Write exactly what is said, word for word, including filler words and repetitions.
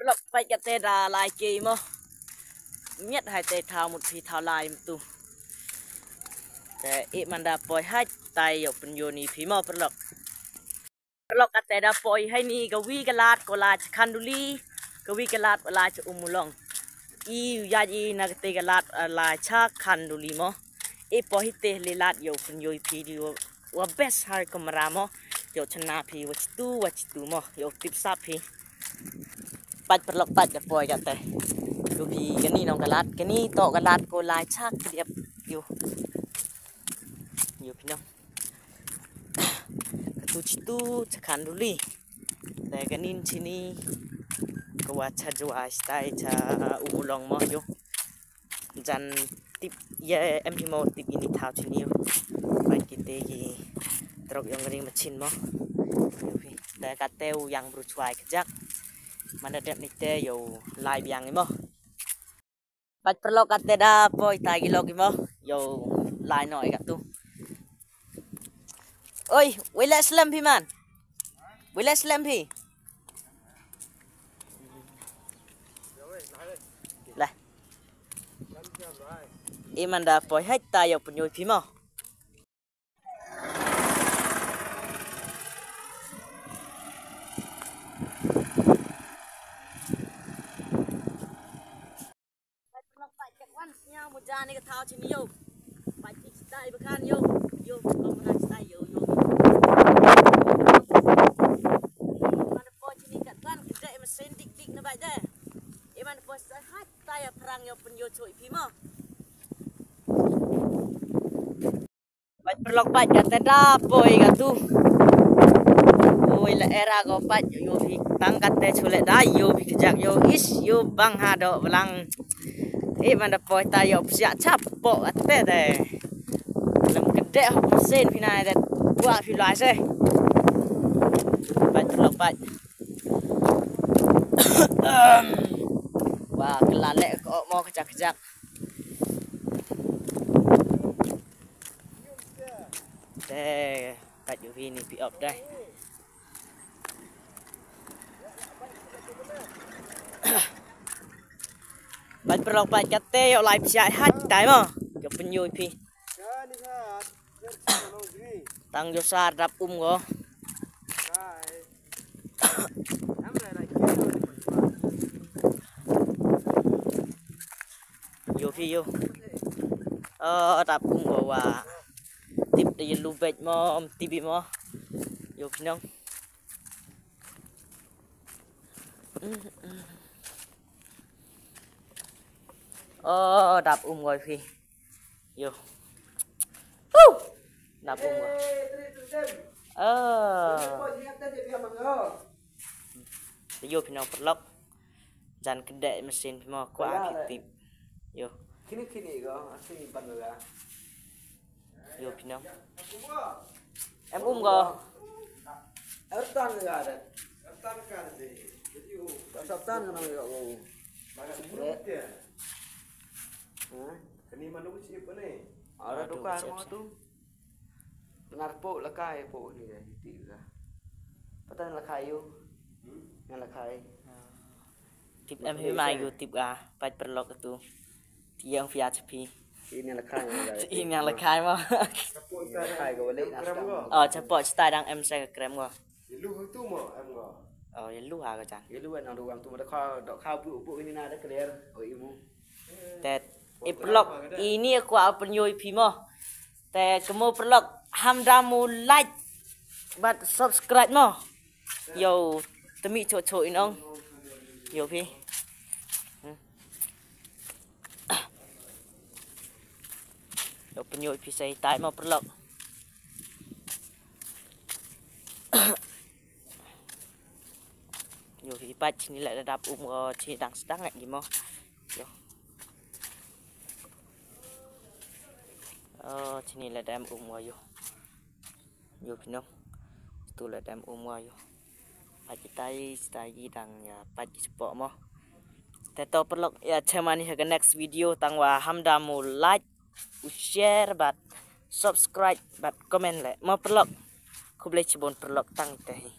Lok pait katte da lai ke mo. Miat hai te thaw mut phi thaw lai mtu. Te i man da poi hait tai yow pynyoo ni phi mo pyrlok. Pyrlok katte da poi hai ni ka wi ka lad ko lai cha Khanduli, ka wi ka lad ko lai cha Ummulong. I u ya i na katte ka lad, eh, lai cha Khanduli mo. I poi hi te le lad yow pynyoo phi di wa, wa best hai kamra mo. Yow chana phi wa chitu wa chitu mo. Yow tip sap phi. Pait pyrlok pait ka poi katte. Yow phi kani nong ka lad, kani to ka lad ko lai cha Kdiap yow. Yow phi nong. Katu chitu cha Khanduli. Te kanin chini ka wa cha Jowai stai cha Ummulong mo yow. Jan tip ye em hi mo tip ini thaw chini yow. Pait kite ki trok yong ring machin mo. Yow phi. Te katte u yang bru chwai kjak. Mana dep ni te yow lai biang ni mo. Pait pyrlok katte da poi tai ki lok i mo. Yow lai no i katu. Oi, wei le slem phi man. Wei le slem phi. Lah. I man da poi hait tai yow pynyoo phi mo. Pait pyrlok pait kat wan sñiaw mo jani ka thaw chini yow. Pait phi chitai bakhan yow. Yow, pyrlok mana chitai yow, yow. Mana poi chini kat wan kdai ma sen dik dik na bai de. I mana poi sa hait tai ya phrang yow pynyoo choi phi mo. Pait pyrlok pait katte da poi katu. Oi la era ko pait yow phi tang katte chule da yow phi kjak yow is yow bang ha do blang. I man da poi tai yow psiak chap po katte de. Lem kede ho persen phi nai de. Wa phi lai se. Pait pyrlok pait. Wa kala le ko mo kjak kjak. Te, pait yow phi ni pi op dai. Pait pyrlok pait katte yow lai psiak hait tai mo. Yow pynyoo phi. Tang yow sar dap um ko. Yow phi yow. Oh, dap um ko wa. Tip de yow lu bait mo, um tip i mo. Yow phi nong. Oh, dap um ko phi. Yow. Huh! Dap um ko. Oh. Yow phi nong pyrlok. Jan kede mesin phi mo kwah phi tip. Yow. Kini kini ko, asli ban ga. Yow phi nong. Em um ko. Ertan ga de. Ertan ka de. Saptan ka nang yow ko. Mana sipret. Ha? Kani manu chip ne. Ada dukan mo tu. Ngar po lakai po ni ya, hiti ka. Patan lakai yow. Ngan lakai. Tip em hi mai yow tip ka, pait pyrlok tu. Ti yang phi a cha phi. Ini lakai mo. Ini lakai mo. Lakai ko balik na sdang. Oh, chapo chitai dang em sa ka krem ko. Yellow tu mo, em ko. Oh, yellow ha ka jan. Yellow nang duwang tu mo da kha, da kha bu bu ini na da clear. Oh, imu. Te i pyrlok ini aku apa nyoi phi mo. Te kamo pyrlok ham da mo like bad subscribe mo. Yow temi cho cho inong. Yow phi. Hmm. Yow pynyoo phi sa i tai mo pyrlok. Yow phi pait chini le da dap um ko chini dang sdang ngi mo. Yow. Oh, chini le da em um ko yow. Yow phi nong. Tu le da em um ko yow. Pait ki tai, tai ki dang ya pait ki chapo mo. Te to pyrlok ya chemani ha ka next video tang wa ham da mo like, u share bad subscribe bad comment le mo pyrlok. Khublei chibun pyrlok tang te hi.